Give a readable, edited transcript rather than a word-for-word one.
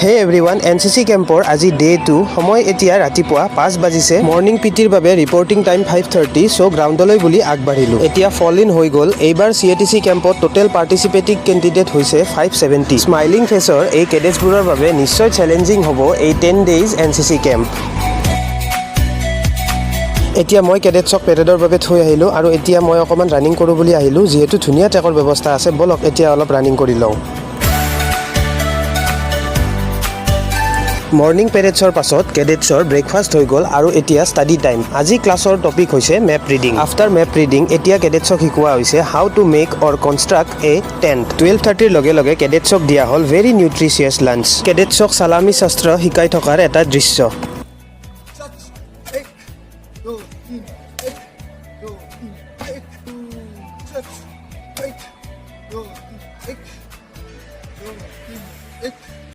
হে everyone, NCC কেম্পৰ আজি ডে 2। সময় এতিয়া ৰাতিপুৱা 5 বাজিছে। মৰ্ণিং পিটিৰ বাবে ৰিপৰ্টিং টাইম 5:30, চ' গ্ৰাউণ্ডলৈ বুলি আগবাঢ়িলোঁ। এতিয়া ফল ইন হৈ গ'ল। এইবাৰ চিএটিচি কেম্পত টোটেল পাৰ্টিচিপেটিং কেণ্ডিডেট হৈছে 570। স্মাইলিং ফেচৰ এই কেডেটছবোৰৰ বাবে নিশ্চয় চেলেঞ্জিং হ'ব এই 10 ডেইজ এনচিচি কেম্প। এতিয়া মই কেডেটছক পেৰেডৰ বাবে থৈ আহিলোঁ আৰু এতিয়া মই অকণমান ৰানিং কৰোঁ বুলি আহিলোঁ। যিহেতু ধুনীয়া ট্ৰেকৰ ব্যৱস্থা আছে, ব'লক এতিয়া অলপ ৰানিং কৰি লওঁ। মৰ্ণিং পেৰেডছৰ পাছত কেডেটছৰ ব্ৰেকফাষ্ট হৈ গ'ল আৰু এতিয়া ষ্টাডি টাইম। আজি ক্লাছৰ টপিক হৈছে map reading. After map reading এতিয়া কেডেটছক শিকোৱা হৈছে how to make or construct a tent. 12:30ৰ লগে লগে কেডেটছক দিয়া হ'ল ভেৰি নিউট্ৰিচিয়াছ লাঞ্চ। কেডেটছক চালামী শাস্ত্ৰ শিকাই থকাৰ এটা দৃশ্য।